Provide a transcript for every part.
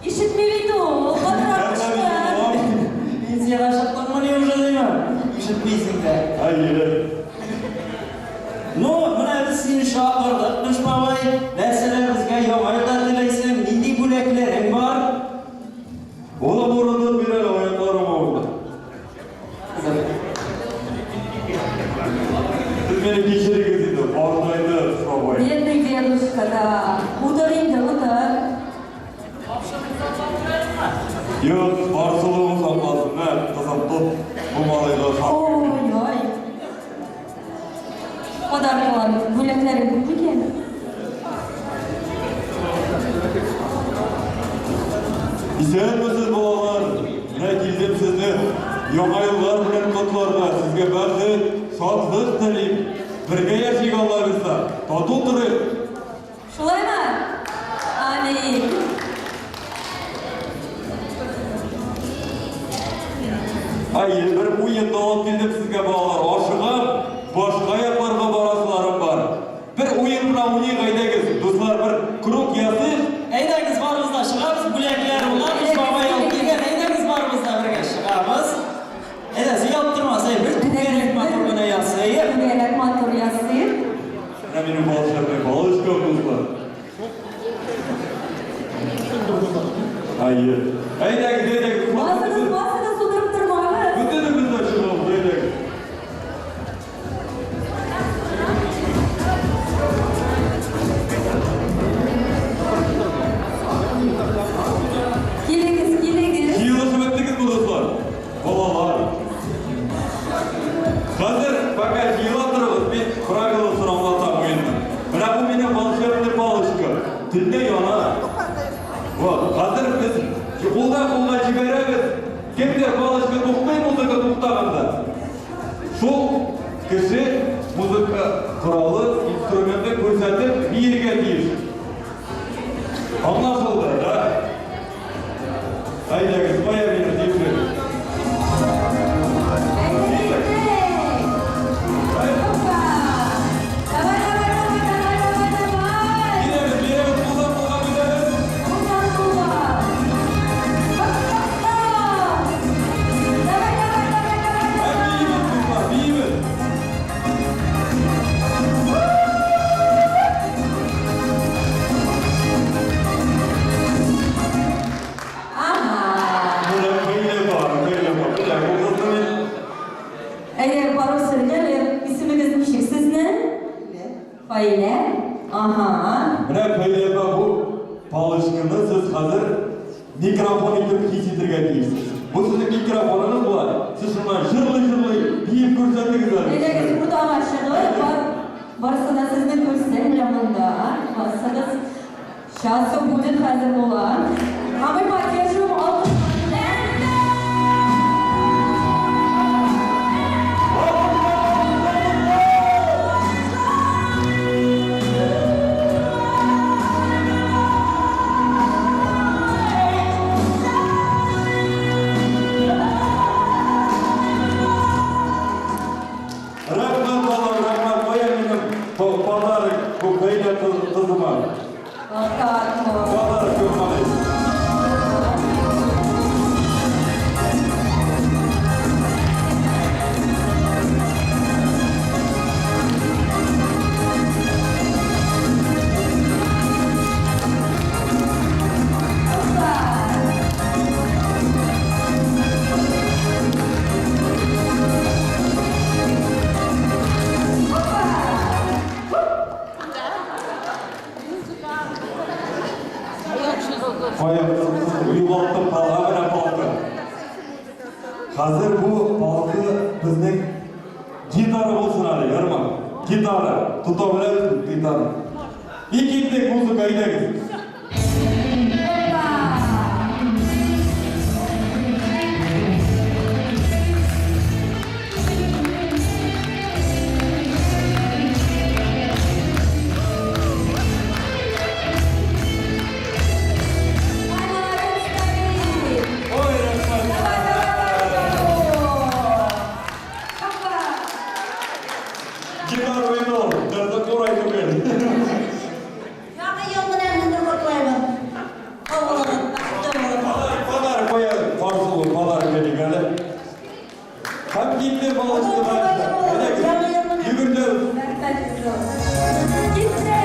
Ишетми бит ул, катырак кычкыр. Пенсиягә чыктыңмыни уже димем? Ишетмисең дә. Әйе. Ну, менә без сине чакырдык, Кыш бабай. Нәрсәләр безгә Яңа елда теләйсең? Нинди бүләкләрең бар? Улым, урындык бир әле, аякларым авырта. Сез мине кичерегез инде, картайды, Кыш бабай. Бедный дедушка, да. Утыр инде, утыр. Юк, барсылыгың сакласын, мә, кызым, тот, бу малайга шапка. Ой-ой. Подаркалар, бүләкләре күп микән? Исәнмесез, балалар! Менә килдем сезне Яңа еллар белән котларга, сезгә бәхет, шатлык телим. Бергә яшик, Алла бирса, тату торыйк. Шулаймы? Амин. Әйе, бер уен да алып килдем сезгә, балалар. Ашыгам, башка якларга барасыларым бар. Бер уен гына уйныйк, әйдәгез, дуслар, бер круг ясыйк. Әйдәгез, барыбыз да чыгабыз, бүләкләр уйнап, бабай алып килгән. Әйдәгез, барыбыз да бергә чыгабыз. Әйдә, оялып тормас, әй, бер түгәрәк матур гына ясыйк. Түгәрәк матур ясыйк. Менә минем волшебный палочка, дуслар. Әйе. Әйдәгез, әйдәгез, дуслар. Басыгыз, басыгыз, утырып тормагыз. Бөтенебез дә чыгабыз, әйдәгез. Килегез, килегез. Җыелышып беттегезме, дуслар? Балалар. Хәзер пока җыела торыгыз, мин правиласын аңлатам уенның. Менә бу минем волшебный палочка. Төнлә яна. Вот, хәзер без кулдан кулга җибәрәбез. Кемдә палочка туктый, музыка туктаганда. Шул кеше музыка коралы, инструменты күрсәтеп биергә тиеш. Аңлашылды, да? Әйдәгез, кая минем тиешле? Давай, давай, давай, давай, давай, давай. Бирәбез, бирәбез, кулдан кулга бирәбез. Кулдан кулга. Хоп-хоп-хоп. Давай, давай, давай, давай, Ә, давай. биибез, дуслар, биибез. Ага. Менә бәйле бар, бәйле бар. Менә бу кызны мин Әйе, барып сөйләле. Исемегез ничек сезнең? Фаилә. Ага. Менә Фәйләпә бу палочканы сез хәзер микрофон итеп хис итергә тиешсез. Бу сезнең микрофоныгыз була. Сез шуннан җырлый-җырлый биеп күрсәтегез әле. Әйдәгез, уртага чыгып, бар, барысы да сезне күрсен менә монда. Басыгыз. Сейчас все будет хәзер була. А мы поддерживаем алкышлар белән. Рәхмәт, балам, рәхмәт. Кая минем подарок бу Фәйлә кызыма? Вот так вот. Подарок юк. Опа! Кая югалттым палка, менә палка. Хәзер бу палка безнең гитара булсын әле, ярмы? Гитара. Тота беләбезме гитара? И киттек, музыка, әйдәгез. Опа! Ай, молодец, Давид! Ой, рәхмәт. Давай, давай, давай, давай! Опа! Гитара уйнау, нәрсә курай түгел. Яңа ел белән. Китте палочка. Әйдәгез. Йөгердем. Рәхмәт зур. Китте!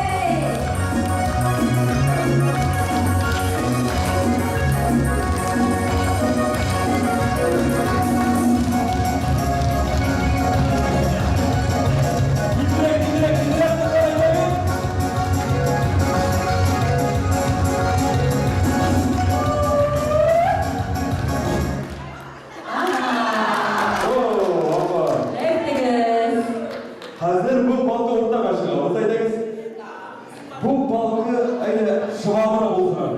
Эй, эй, эй! Тизрәк, тизрәк, тизрәк, әйдәгез. Ага. О, апа. Әйттегез. Хәзер бу палка уртага чыгабыз, әйдәгез. Бу палка, әйдә, швабра булсын.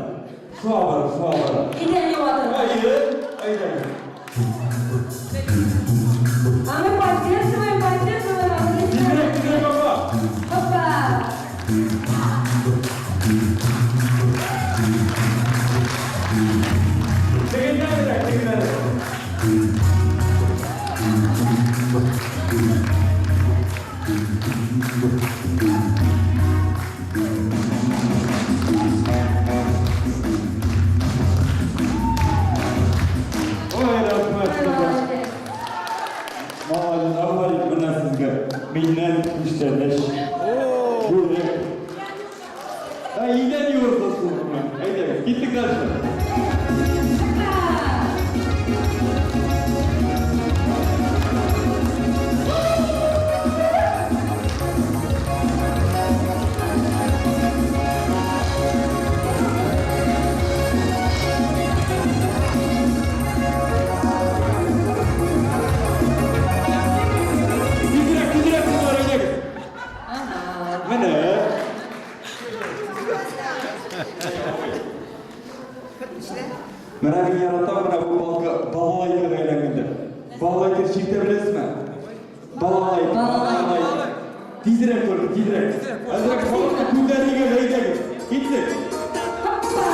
Швабра, швабра. Идән юа торган. Әйе, әйдәгез. А мы поддерживаем, поддерживаем аплодисменты. Тизрәк, тизрәк, апа. Опа! Тегеннән, тегеннән. Ой, рәхмәт. Ой, молодец. Молодец, афәрин менә сезгә. Миннән күчтәнәч. Бүләк. Ә, идән юырсыз. Әйдәгез, киттек дальше. Опа! Тизрәк, тизрәк, кызлар, әйдәгез. Ага. Менә. Менә мин яратам менә бу палка балалайкага әйләнгәндә. Балалайка чиртә беләсезме? Балалайка. Балалайка. Тизрәк только, тизрәк. Әзрәк халыкны күтәрергә, әйдәгез. Киттек. Опа!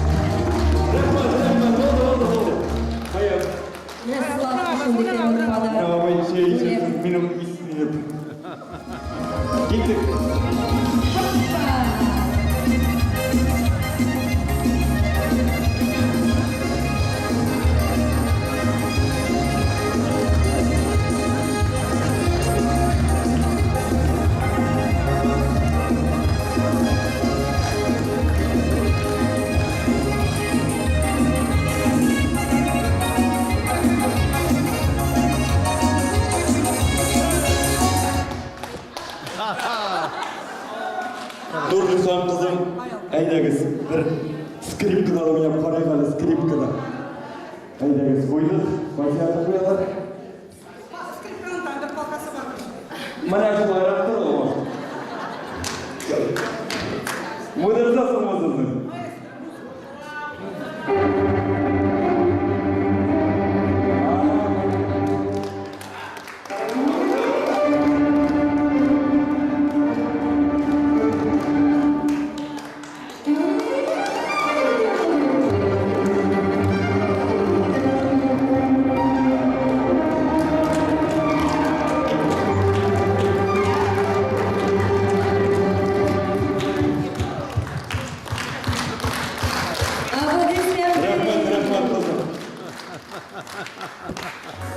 Рәхмәт, рәхмәт, булды, булды, булды. Хәер. Менә сладкий шундый тәмле подарок. Давай чәй Бүләк. эчерсез, минем исемем. Киттек. Опа! Нурлыхан кызым, әйдәгез, бер скрипкада уйнап карыйк әле, скрипкада. Әйдәгез, куйдык, кайсы куялар? Скрипканың тагы бер палкасы бар. Менә шулайрак тор ул. Мудырсасыңмы сезнең? Аплодисменты. Рәхмәт, рәхмәт, кызым.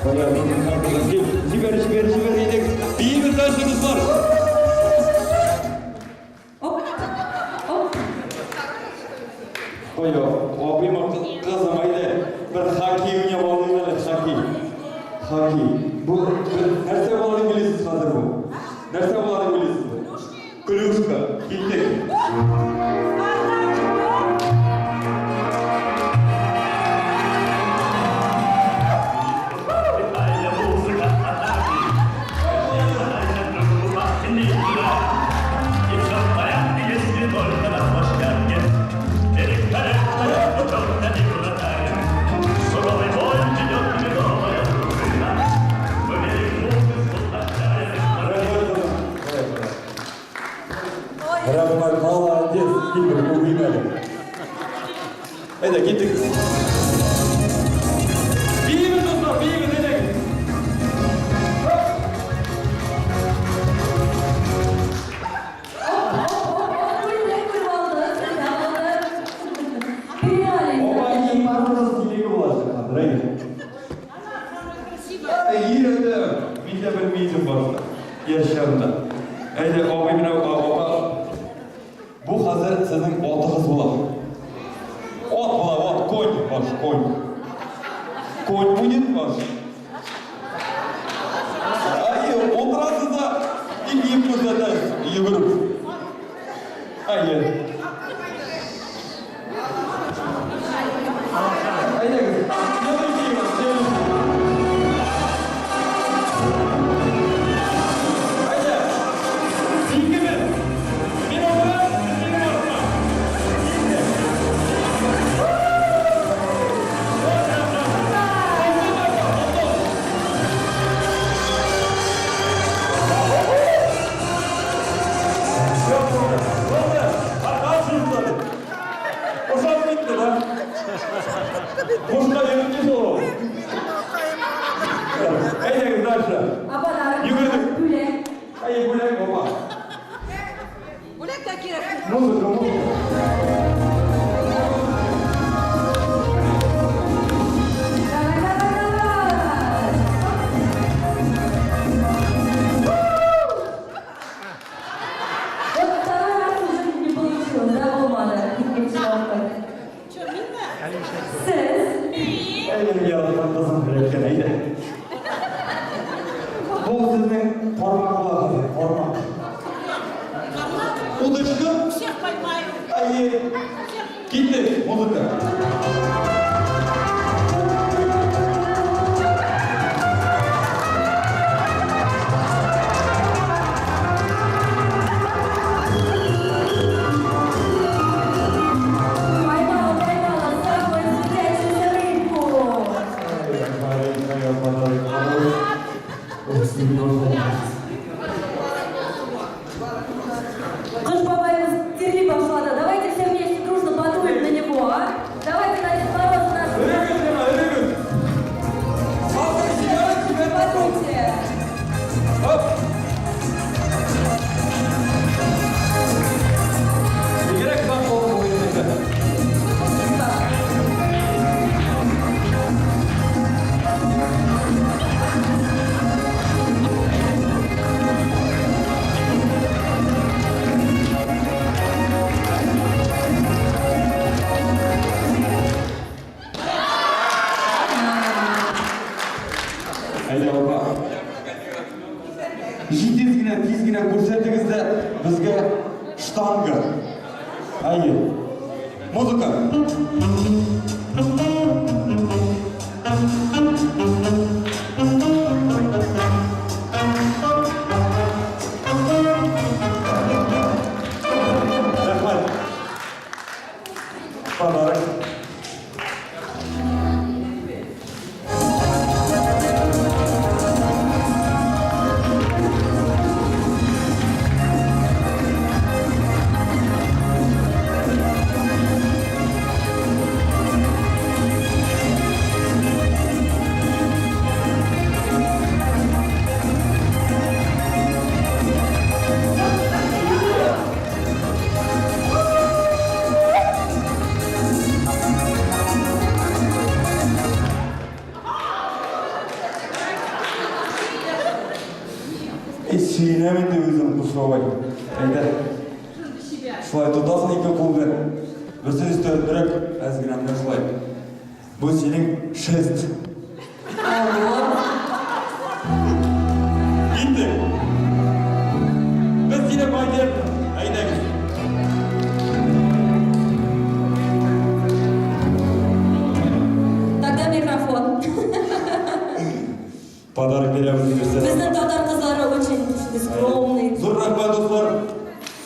Кая, Нурлыхан кызым, кил, җибәр, җибәр, җибәр, әйдәгез. Биибез дальше, дуслар. Оп! Оп! Кая, абыйма кызым, әйдә, бер хоккей уйнап алыйк әле, хоккей. Хоккей. Бу нәрсә була дип уйлыйсыз хәзер бу? Нәрсә була дип уйлыйсыз бу? Клюшка. Киттек. Музыка атаки. И все в порядке, если только на площадке великолепная путевка не вратарь. Суровый бой ведет ледовая дружина. Мы Әйдә, киттек. Биибез, дуслар, биибез, әйдәгез. Оп, оп, оп, оп, бүләк күреп алды, сезне алды. Гениаль. Опа, иң матур килеге булачак хәзер, әйдә. Самая красивая. Әй, әйдә, мин дә белмим башта. Яшь чагымда. Әйдә, абый менә апа. Бу хәзер сезнең атыгыз була. Ат була, ат, конь ваш, конь. Конь будет ваш. Әйе, утырасыз да и биеп күрсәтәсез, йөгереп. Әйе. Әйдәгез. Следующий, следующий. Әйдә. Икебез. Мин утырам, син минем артыма. Булды. Арка. Ошап китте, да? Бушка йөреп китте ул. Әйдәгез дальше. А подарок? Йөгердек. Бүләк. Әй, бүләк, опа. Бүләк тә кирәк. Музыка, музыка. Давай, давай, давай. Вот второй раз уже не получилось, да, булмады? Икенче тапкыр. Че, минме? Сез. Әй, минем яраткан кызым бүләккән, әйдә. Бу сезнең кармак була хәзер, кармак. Удочка. Всех поймаю. Әйе. Киттек, музыка. Поймала, поймала самую светящуюся рыбку. Ай, подарок, подарок, подарок. Ох, серьезно. Кыш бабаебыз тирли башлады. Давайте все вместе дружно подуем на него, а? Давайте на Дед Мороза наш. Өрегез миңа, өрегез. Хәзер җибәреп, җибәреп. Подуйте. Хоп. Бигрәк озак булды бу инде. Спасибо. Әйдә, апа. Җитез генә, тиз генә күрсәтегез дә безгә штанга. Әйе. Музыка. Рәхмәт. Подарок. И сөенәм инде үзем, Кыш бабай. Әйдә. Шулай тотасың ике кул белән. Берсе өстәлдерәк, әз генә менә шулай. Бу синең шест. Ого. Киттек. Без сине поддержим. Әйдәгез. Тогда микрофон. Подарок бирәбез университет. Безнең татар кызлары очень скромный. Зур рәхмәт, дуслар.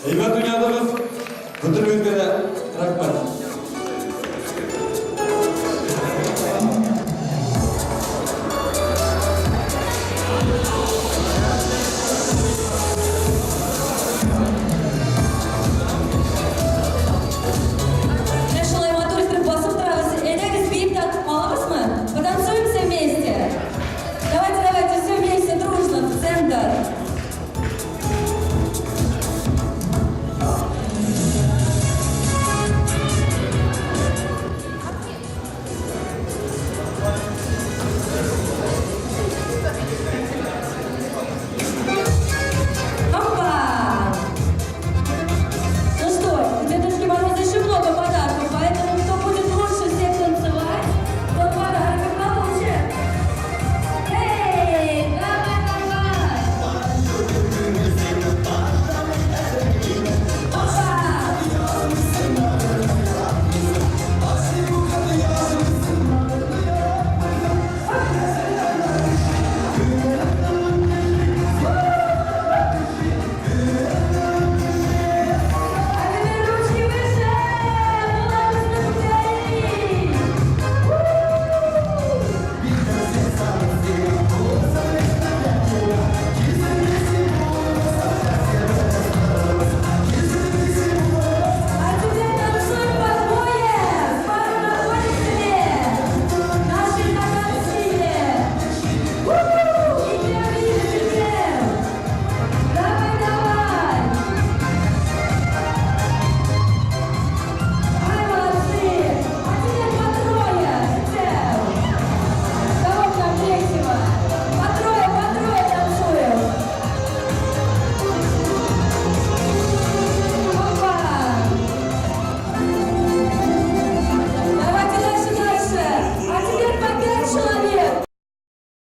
Әйбәт уйнадыгыз. Бөтенегезгә